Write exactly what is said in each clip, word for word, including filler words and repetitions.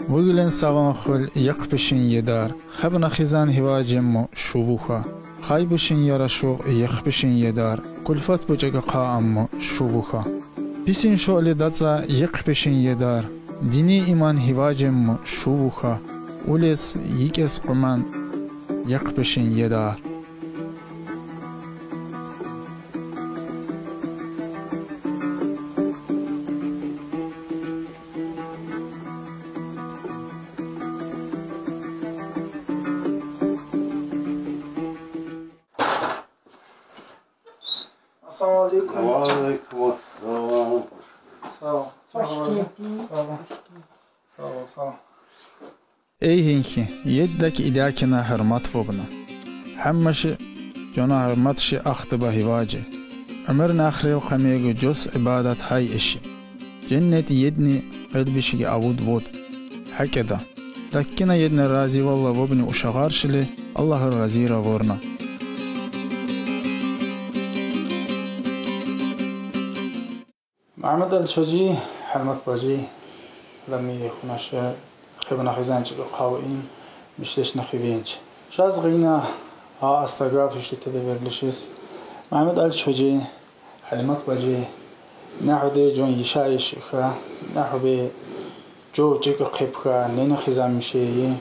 Вуглин сагъын хуьл йикъ пишин едар, хебна хизан гьивай жемму шу вуха. Хай бишин яра шугъ йикъ пишин едар, кулфат бу чӀакӀы хъа амму шу вуха. Писин шоли дацӀа йикъ пишин едар, дини иман гьивай жемму шу вуха. Улес йикӀес къуман йикъ пишин едар. Ассаламу алейкум. Ва алейкум ассалам. Сав ol. Hoş geldin. Сав ol. Сав ol, сав ol. Эй гьинхи, еддак идякина гьуьрмет вубна. Гьаммаши жона гьуьрметши ахтиба гьивай жи. Уьмуьрни ахрил къамиги жус ибадат гьай иши. Женнет едни къилбишиги авуд вуд. ГьакӀ ада. Даккина едни разивалла вубни ушагъаршили, Аллагь разира вурна. Мугьаммад-Али чӀужи, Гьалимат бажи, лами хунаши, хебна хизан чӀикӀи хъавун, мишлешна хивенч. Жаз гъина, а астагав ишти телеверлишиз. Мугьаммад-Али чӀужи, Гьалимат бажи, нагьвди жон йишайиш хьа, нагьвди жо чӀикӀи хъиб хьа, нени хизан мишейи.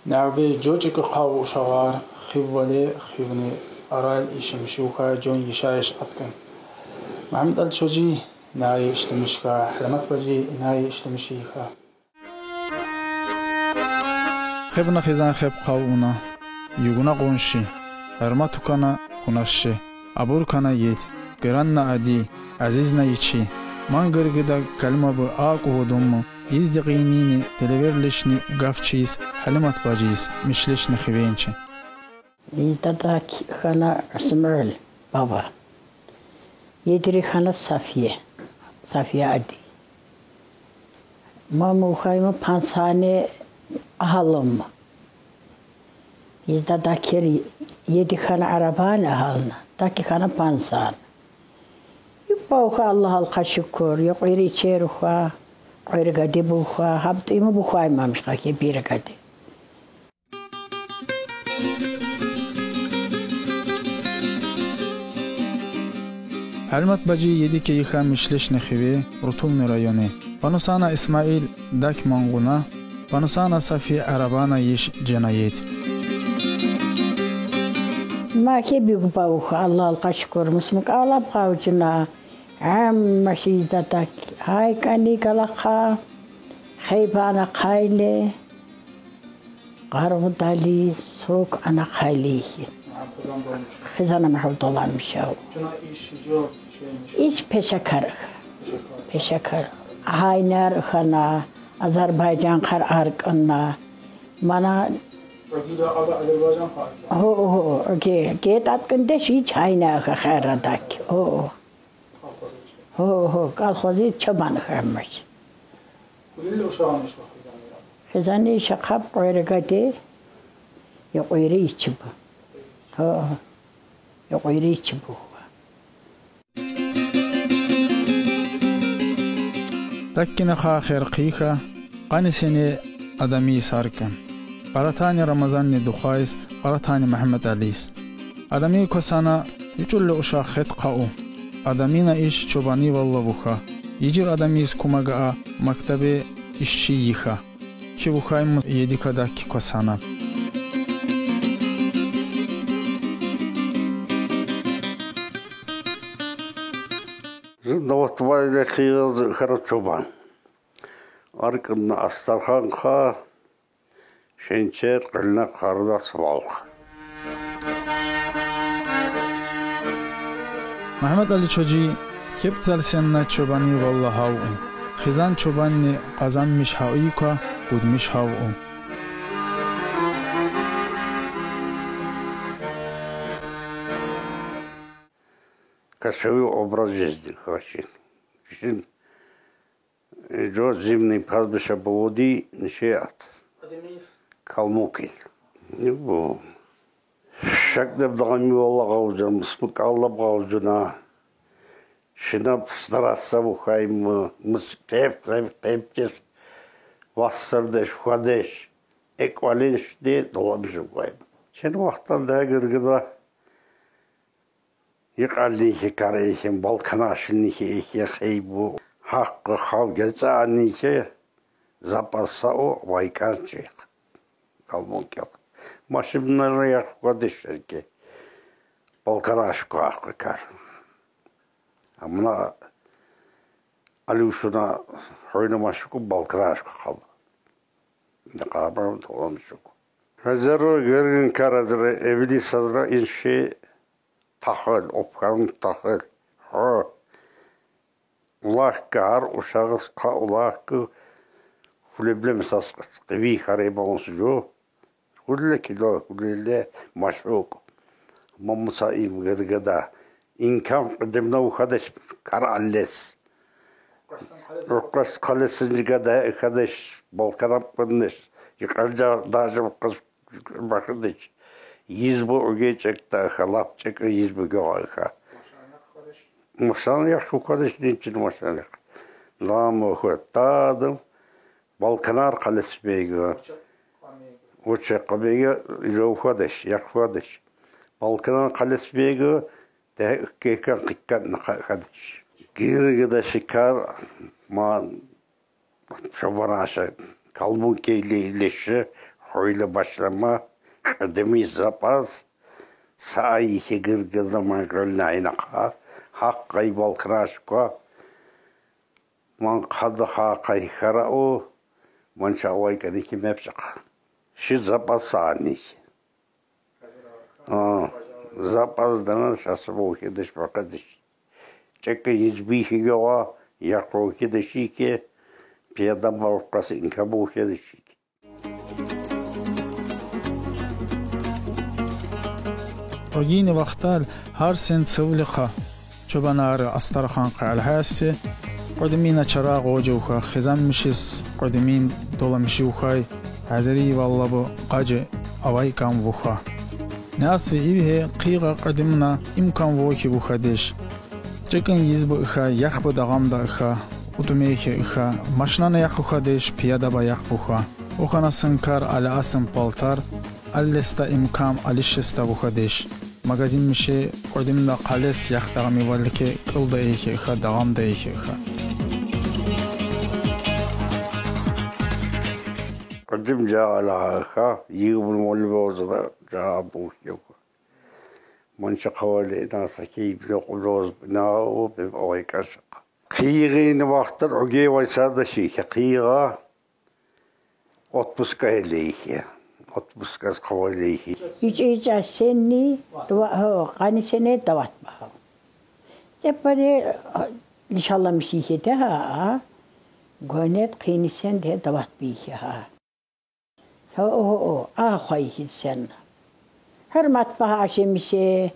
Нагьвди жо чӀикӀи хъав ушагъар, хиввали, хивни арал ишим шивха жон йишайиш аткан. Мугьаммад-Али чӀужи, инаи ишлемиш хьа, Гьалимат бажи, инаи ишлемиш хьа. Хебна хизан хеб хъавуна, югуна къунши, гьуьрмет кана хунаши, абур кана ед, гранна ади, азизна ичи. Ман гиргида калима бу акӀ вудумму, изди къинини телеверлишни гаф чиз, Гьалимат бажиз, мишлешна хивенчи. Издада хьана Исмаил баба. Едри хьана Сафия. Сафия ади. Маму хайма панцани агьалум. Изда дакир еди хьана арабани агьална. Даки хьана панцан. Юппа уха Аллагьал къа шукур, юкьуьри чер уха, кьуьри гади буха, гьабтӀиму бухвай мамшха ки бир гади. Гьалимат бажи еди кайи хьа мишлешна хиве, Рутулни райони. Панусана Исмаил дак мангъуна, панусана Сафия арабана йиш жена ед. Ма ки бигу бавуха, Аллагьал къа шукур, мусмукалаб хъавчуна, гьамма шийда дак. Гьай кӀани галахъа, хейбана хъайле. Къаргъудали, сок ана хъайлихьи. Хизана мягьвал доламишав. Иш пешекар. Пешекар. Гьайнар хьана, Азербайжан хар аркӀна. Мана. Гьо, гьо, ге, ге таткӀиндеш ич гьайна хьа хера дак. Гьо. Гьо, гьо, колхози чабан хьаммаш. Куьлел ушагъ мишва хизанира? Хизани шакъаб кьвери гади, я кьвери ичиб. Гьо, я кьвери ичиб. Даккина хьа хер хъийиха, къанни сени адамийс гьар кӀан. Къаратани Рамазанни духвайиз, къаратани Мугьаммад-Алийс. Адамий квасана, ючӀуллу ушагъ хет хъаву. Адамина иш чубанивалла вуха. Йижир адамийс кумага а, мактабе ишчи йиха. Кив вухвайма едика дакки квасана. Зун даватвайда хиялзи хара чубан. Аркьна Астархан хьа, Шенчер, Къилна, Къардас, Валх. Мугьаммад-Али чӀужи, кепӀ цал сенна чубанивалла гьавун. Хизан чубанни къазанмиш гьавуй ква, гудмиш гьавун. Кочевой образ жизни хьвашин. Жо зимни пастбище бувуди нишият. Калмуки. Бу. Шакдеб дагъамивалла гъавзуна, мусмукалаб гъавзуна. Шинаб стараться вухвайма, мус кеп, кеп, кеп чес. Васырдеш, входеш, эквалеш де доламыш угай. Шин вахтан да гыргыда йыкъаллихи карехин, балканашынихи эхи хейбу, хаккы хав гецанихи, запаса о вайканчик. Калмон кел. Машиннары яхугадеш эрке. Балканашку хаккы кар. Амна Алюшуна хойнамашку балканашку хал. Дакабрам доламышку. Хазару гыргын карадыры, эвли сазра инши тахыл, опхан тахыл. Хо. Улахка, хар ушагъыс ка улахка, хулеблем сасгъыс къыви харебаунсу жо. Хулле кило, хулле машук. Мамуса им гыргыда. Инкам къыдымна ухадеш кар аллес. Рукъас къалесин жигада хадеш, балканап къындеш. Йыкъалжа даже къыз бахыдеш. Йизбу уге чекта халап чека йизбу гёга ха. Машан яху хадеш динчин машан ях. Ламо ху тадым. Балканар къалес беги. Уче къабеги жо хадеш, ях хадеш. Балканар къалес беги. Те кекан къиккан наха хадеш. Гыргыда шикар ма шобараша Калмыкийле илеши хойле башлама, къыдыми запас, саихи гыргыда монголна айнаха, хаккъай балканашка, ман къада хаккъай хара о, ман чавай кадихи мепшакъ. Ши запас саанихи. А, запас дана шаса бохи деш бакадеш. Чека йизбихи гёга, яхохи дешики, пияда бавкъас инка бохи дешики. Огини вахтал гьар сен цавлихъа, чобанары Астархан къалхаси, къудмина чара гъожавха, хизанмишиз къудмин доламишивхай, гьазири валлабу къажи авай кам вуха. Нясви ивгье къигъа къудмина имкан вохи вуха деш. Чекин йизбу иха, яхбу дагъамда иха, утумехи иха, машнана яхуха деш, пиядаба яхбуха. Ухана сынкар, ала асым палтар, аллеста имкам, алишеста вуха деш. Магазин мише къудмина къалес яхдагъами валике кьылда эхи иха, дагъамда эхи иха. Къудмин жа ала иха, йигбул молибозда жа бухюха. Манча хъавали наса кибли къулоз нау беб авай кашакъ. Къигъин вахтар уге вай сардаши, къигъа отпуска элейхи. Отпусказ хъавалейхи. Ичи ича сенни, два-, хо, къани сене дават бахав. Теппаде, лишалла мишихи те ха, гонет къини сен де дават бихи ха. Хо, о, о, а хойхи сен. Гьар матбагь ашемише,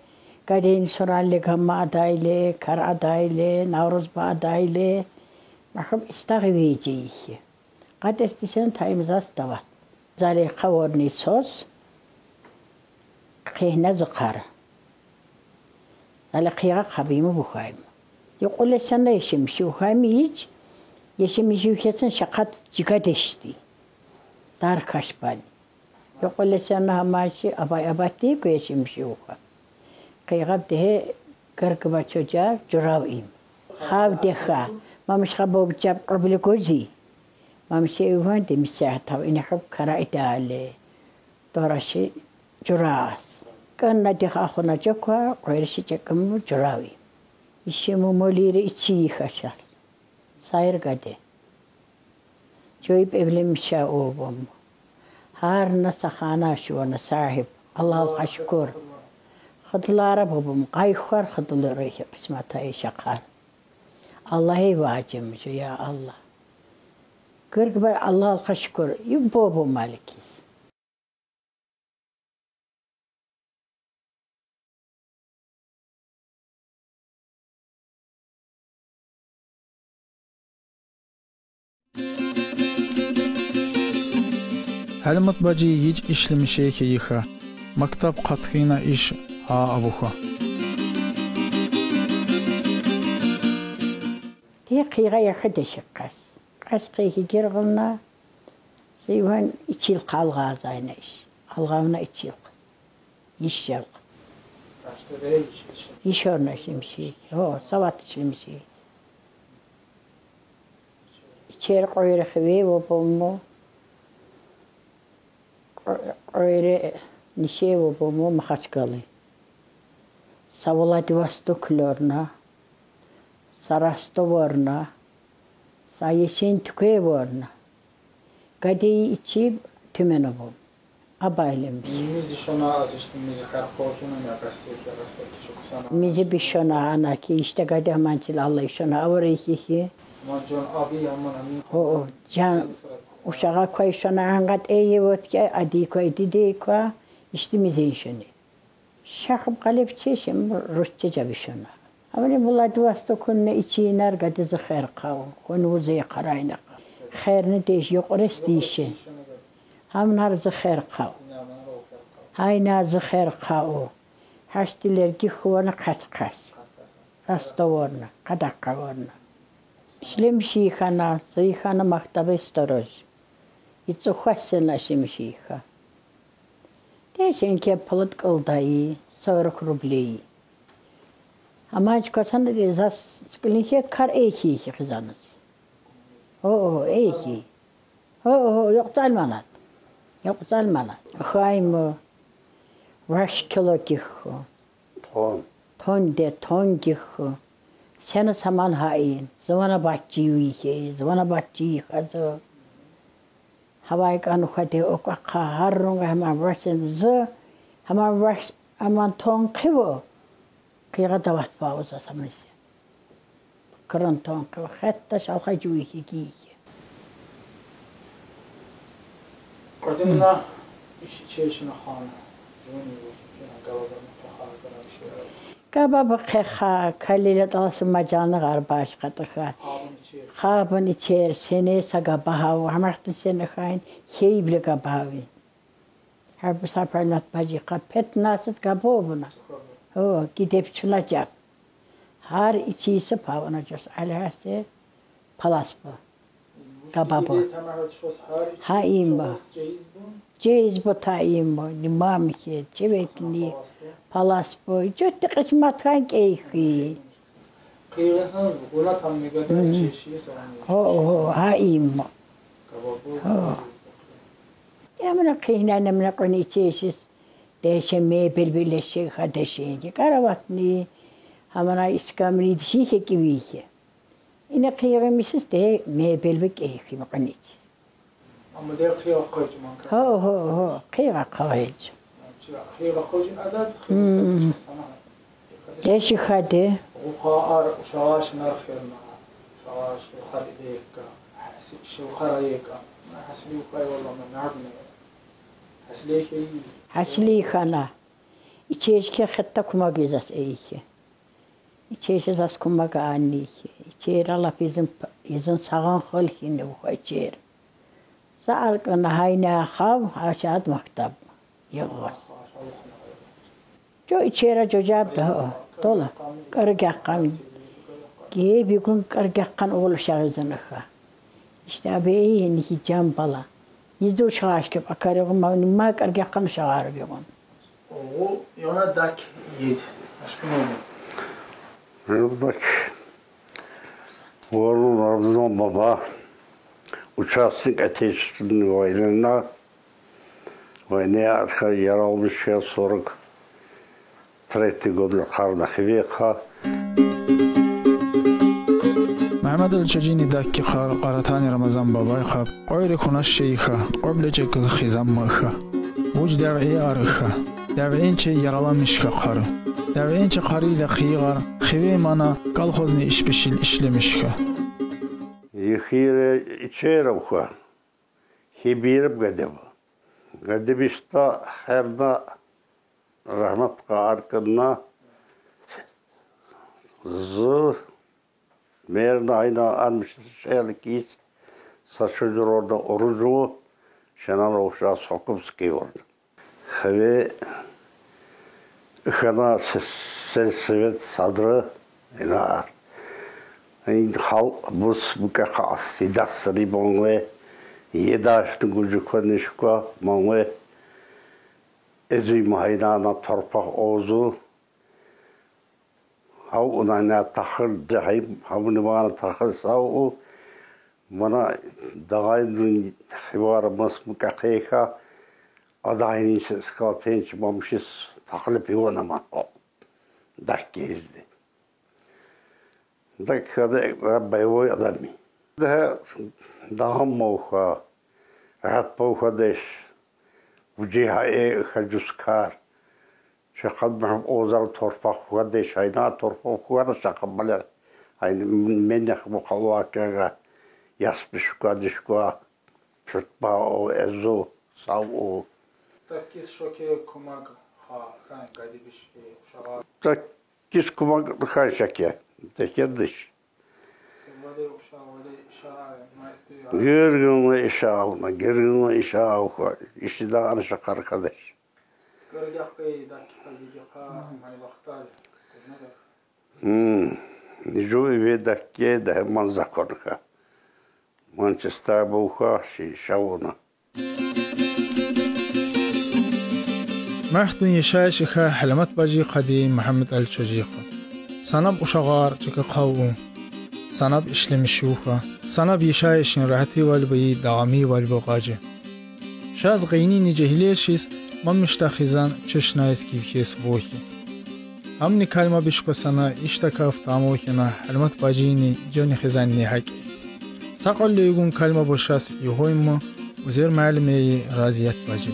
гадени суралли гамма адайле, кар адайле, Навруз ба адайле, махам истагъи вежейхи. Къадес дисен таймзас дават. Зали хъаворни соз, къегьна зукъар. Зали къигъа хъабими бухайм. Юкьулесана ешемиши ухайми ич, ешемиши ухесен шакъат жига дешди. Дар кашбани. Юкьулесана гьамаши абай абати ку ешемиши уха. Къигъаб дегье гыргба чоча журав им. Хав деха. Мамушха бобчаб къубли гузи. Мамуше иван де мисягьтав инихъаб кара идале. Дораши журас. Кьанна дих ахуна жоква, къвайриши чакаму журави. Ишему молири ичи йихашал. Сайр гаде. Жойиб эвлемиша обам. Гьарна сахана шувана сагьиб. Аллагьалкьа шукур. Хыдлара бубум, къайхвар хыдлури къисмата ишакъар. Аллагьи важим жу, я Аллагь. Гыргба Аллагьалкьа шукур, ю бобу маликиз. Гьалимат бажи йич ишлемишехи йиха, мактаб къаткъина иш гьа абуха. Ти къигъа яхъи дешикъас. Къаскъи гьигир гъилна, Иван ичил къалгъа зайнаш. Алгъавна ичил. Иш ялгъ. Иш орна шимши. О, сават шимши. Ичер къойры хиве вобому. Къойры нише вобому Махачкъалы. Са Владивосток лорна. Са Ростов орна. Са Есентуке орна. Гади ичи Тюмена бу. Абайлем. Мизи шона аз ишти, мизи хархохина, я гастехи, гастехи шуксана. Мизи бишона ана ки, ишти гади аманчил Алла шона авра ихихи. Ман жон аби аман ами. О, о, жан ушагъа кой шона ангат эйи вотке, ади кой, диди кой, ишти мизи шони. Шахыб къалиб чешим русча жабишуна. Амали Владивостокунна ичинар гади зы хер къав, хун вузе къарайна. Херни деш юкърес диши. Амнар зы хер къав. Хайна зы хер къав. Хаштилер гихвана къат къас. Раста ворна, къадакъа ворна. Ишлемшихана, зыйхана мактаби сторож. Ицухвасена шимшиха. Дешен ке плыткъыл даи, сорок рублей. Аманч квасана де зас склинхе кар эйхи хизаныз. О, о, эйхи. О, о, ёкъцӏал манат. Ёкъцӏал манат. Хаймо. Ваш кило гихху. Тон. Тон де, тон гихху. Сена саман хаин. Зывана бачи уихе, зывана бачи хазу. Хавай кӏану хати окъакъа гьаррунга гьаман ваш зы, гьаман ваш, гьаман тон хъиво, къигъа дават пауза самиси. Кырын тон хъиво, хатта шалхай жуйхи гийхи. Къадимна иш чешина хана, жуни вахи кена галабарна пахар гана бишвара. Кабабы къеха, калила таласы мажаны гъарбаш къатыха. Хабын ичер, сене са габагьав, гьамахтын сене хайн, хейбле габагьавин. Гьар бу сапранат бажи къа пятнадцать габо буна. О, гидеп чуна жаб. Гьар ичиси павуна жос алгьасе палас бу. Габабу. Гьа, им бу. Жейиз бу, та им бу. Нимамхи, чевекни, палас бу. Жотти къисматхан кӏейхи. Къийгъасан гъуна там мегада чеши сарани. О, о, гьа, им бу. Габабу. О. Я муна къийнана муна къуни чешис. Деше мебел билеши хадеши. Караватни. Гьамана искамри диши хекивихи. Ина къийгъи мисис де мебел бекӏейхи мукъаничис. Амма де къийгъа къойчу манка. Хо, хо, хо, къийгъа къойчу. Чи къийгъа къойчу адат, къийгъа сана. Деши хаде. Ухаар, ушагъашнар херна. Ушагъаш ухар идейка. Хаси шухара ека. Хаси ухай валла ма нагне. Хаси лехи. Хаси лехана. Ичешке хатта кумагизас эйхи. Ичеше зас кумага аннихи. Ичера лап изин, изин сагъан хылхини уха ичер. Са алкъына гьайна хав, ашад мактаб. Йылгъваз. Жо ичера жо жабда гьо. Дола. Кӏаргахъан. Гебигун кӏаргахъан ола шагъизанаха. Иште абейин хи жан бала. Издур шагъашкеб акаригъун ма, ма кӏаргахъан шагъар бигъун. Огъу ёна дак ед. Ашкъун огъу. Ёна дак. Орлу Рамзан баба, участник Отечественной войны, войны арха яралмыш я сорок третий год ло къарна хивекъа. Мегьамед Элчежини дакки къар Къаратани Рамазан бабай хаб. Къойри хунаш шейха, къобле чекил хизан мыха. Вуж дявгьи арыха. Дявгьин чи яраламишха къары. Дявгьин чи къарила хийгъар, хиве мана колхозни ишбишил ишлемишха. Ихире ичерабха. Хибириб гадеба. Гадебишта херна рагьмат къа аркъанна зы Мерна айна армиш шелкис са шуджурорда оружу, шенан охша Сокумский орда. Хаве хана сельсовет садры ина ар. Ин хал бус букаха сидас рибонле Єдашны гуджуква нишква, мангве эзуй магьайнана торпакь овзу, гьав унайна тахыр жагьим, гьавни вана тахыр сав у, мана дагъайдин хивара мас мукьахъейха, адайнин сескалтен чи мамшис тахлип ивана ман. Дак гезди. Дак хада боевой адами. Да, дагъан мавха, рагьат мавха деш, вужи гьа э хажускар. Шахад махб озар торпакь худа деш, айна торпакь худа шахад бале. Айна мен нехбу халуакяга, яс бишква, дишква, чутба о, эзу, сав о. Такис шоке кумак ха, хран гадибишки ушагъа. Так кис кумак хан шаке, текедиш. Вали уша, вали иша, майти. Гиргинла иша авна, гиргинла иша авха, иши да ана шакъар хадаш. Гиргахъи, дакика, гигиха, май вахтал. Гунада. Хм, нижу иве дакке да ман законха. Ман чиста буха ши шавуна. Мягьтин яшайиш иха Гьаламат бажи хъади Мугьаммад Али Чажихъа. Санаб ушагъар чӀикӀи хъав у. Санаб ишлемиш уха. Санаб яшайишин рагьативал баи, дагъамивал бу къажи. Шаз къайнини жегьилершиз мамишда хизан чешнайс гивхес вохи. Амни калма бишква сана иштакав тамохина Гьаламат бажини жани хизанни гьакӀ. Са къалли югун калма бошас югъойму Узер муаллимеи Разият бажи.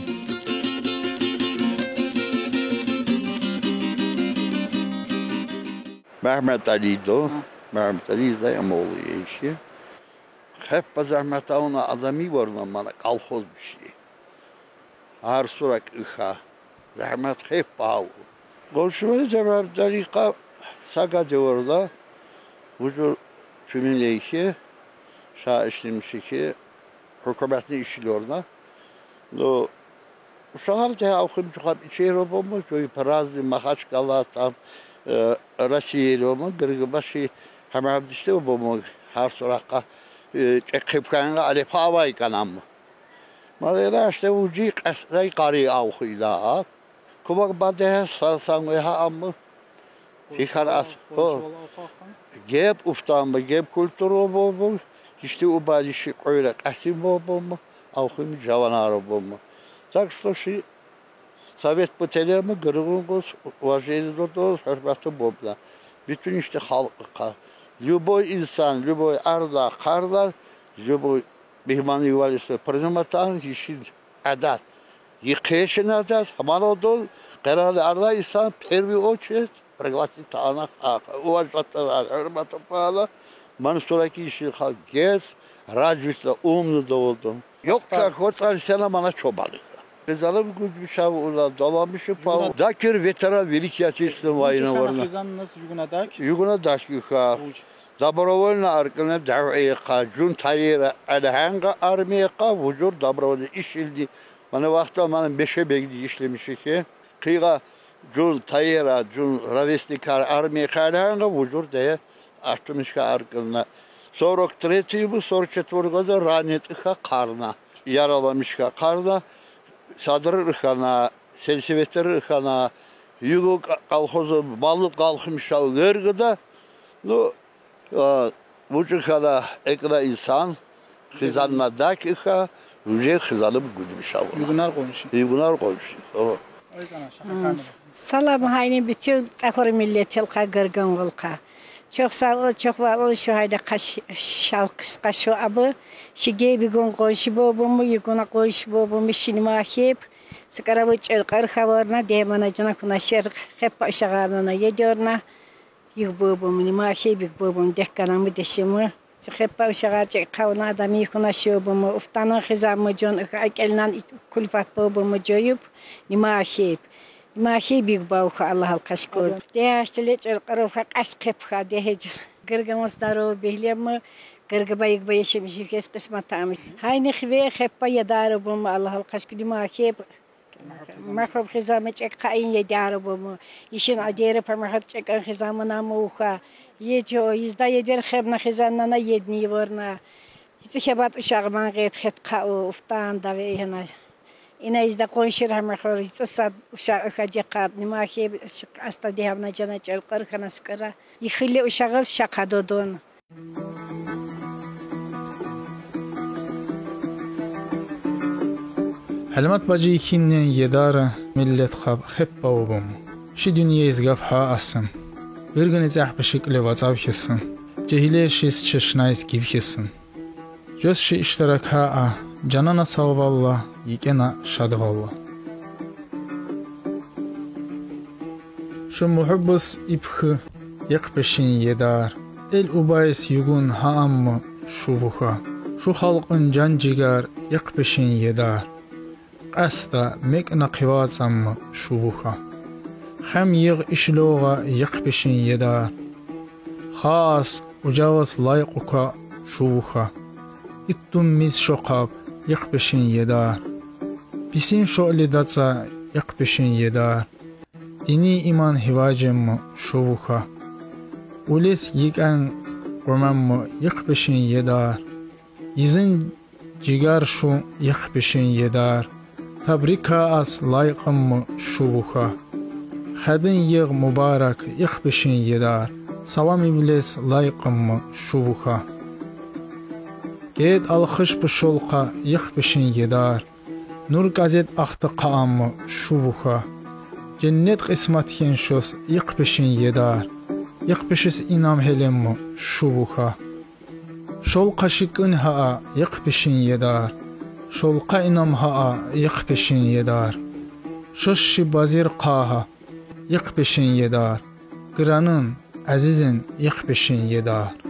Мягьмед Али до, Мягьмед Али зай амолу ейши. Хеппа загьмет авуна адами варна мана колхоз биши. Гьар сурак иха. Загьмет хеппа аву. Къоншумай загьмет дарикъа сага девурла. Вужур тюмилейхи, ша ишлемишихи, гьукуматни ишлорна. Ну, ушагъар де авхим чухаб ичейро бому, чуй праздник Махачкала там, э, Россия ро бому, гыргыбаши гьамагьабдиште бому, гьар суракъа, э, чекъипканга алепа авай канаму. Малера иште вужи къасдай къари авхила. Кумак баде са-, сангве гьа амма. Ихар ас-, хо. Геб уфтанма, геб культура бобу, ишти убалиши къойра къасим бобу, авхим жаванара бобу. Так что ши совет бутелема гыргъунгус уважение додо, гьюрмети бобла. Бютюн ишти халкъ ка. Любой инсан, любой арда, къардар, любой мегьман ивалиса приниматан ишин адат. Йикъешин адат, гьаман одун, къерали арда инсан первый очередь пригласить ана, а, уважать ана, гьюрмет ана, ман сураки иши халкъ гез, развитый, умный доводун. Ёкъ чар хоцар сена мана чобалика. Безалым гудмишав ула, доламиши пав. Дакир ветеран Великой Отечественной войны варна. Хизан нас югуна дак? Югуна дак юха. Уж. Добровольно аркъна давъи къа, жун тайира, алгьанга армия къа, вужур добровольно ишилди. Мана вахта мана мешебегди ишлемишихи. Къига жун тайира, жун ровесникар армия къа алгьанга вужур де артмишка аркъна. Сорок третий бу, сорок четвёртый года ранит иха къарна. Яраламишка къарна. Садр ихана, сельсоветер ихана, югу къа-, колхозу балу къалхмишав гергда. Ну, а, вучу хана экра инсан, хизанна дак иха, уже хизанып гудмишав. Югунар къоншу. Югунар къоншу. О. Ой, къана, шаха. Салам гьайни бютюн цӀахур миллетилкъа, гыргъунгулкъа. Чухсагъул, чухвалул шу гьайда къаш-, шалкъис къашу абу. Ши геб югун къоншу бобуму, югуна къоншу бобуму, ши нима хеб. Сикараву чӀуркъур хаварна, демана жана хунашер хеппа ушагъарнана едёрна. Юг бобуму, нима хеб юг бобуму, декканаму дешиму. Су хеппа ушагъар чӀек хавна, адами хунашобуму, уфтанын хизаму жон, акӀелнан кулфат бобуму жоюп, нима хеб. Нима хеб юг бавха, Аллагьал къашкъур. Дегьаштиле чӀуркъур уфа, къаш хепха, дегьежил. Гыргъаму здоров бегьлемму, гыргъаба югба яшамиши хес къисматаму. Гьайни хиве хеппа ядару буму, Аллагьал къашкъур, нима хеб. Махруб хизаму чӀек хъайин едару буму. Ишин адери памахат чӀекан хизаму намуха. Ечо, изда едер хебна хизаннана едни ворна. Цӏихебад ушагъман гъет хет хъа у уфтан даве ина. Ина изда къоншир гьамехор цӏасад ушагъ хажи къад нима хеб аста дигьавна жана чӏалкъар хана сукӏара. Ихили ушагъаз шакъа додон. Гьалимат бажи ихиннен едара миллет хаб хеппа обум. Ши дуьньяйиз гаф гьа асун. Виргини цӏехпи шикли вацӏав хьисун. Жегьиле шиз чешнайиз гив хьисун. Жоз ши иштирак гьа а, жанана сагъвалла, йикӏена шадвалла. Шу муьгьуьббуз ипп хьи, йикъ пешин едар. Эл убайиз югъун гьа амма шу вуха. Шу халкьун жан-жигар, йикъ пешин едар. Къаста мекӏна хъивацӏамма шу вуха. Хем йигъ ишлогъа, йикъ пешин едар. Хас ужаваз лайкъ ука шу вуха. Итдум миз шо хаб, йикъ пешин едар. Писин шоли дацӏа, йикъ пешин едар. Дини иман гьиважемма шу вуха. Улис йикӏен къумамма, йикъ пешин едар. Йизин жигар шу, йикъ пешин едар. Табрик гьа ас, лайкъамма шу вуха. Хадин йигъ мубарак, йикъ пешин едар. Салам ивлес, лайкъамма шу вуха. Гед алхыш пушулхъа, йикъ пешин едар. Нур газет ахтахъа амма шу вуха. Женнет къисмат хьин шоз, йикъ пешин едар. Йикъ пешиз инам гьелемма шу вуха. Шулхъа шикӏин гьа а, йикъ пешин едар. Шулхъа инам гьа а, йикъ пешин едар. Шуш ши базир хъагьа, йикъ пешин едар. Гранин, азизин, йикъ пешин едар.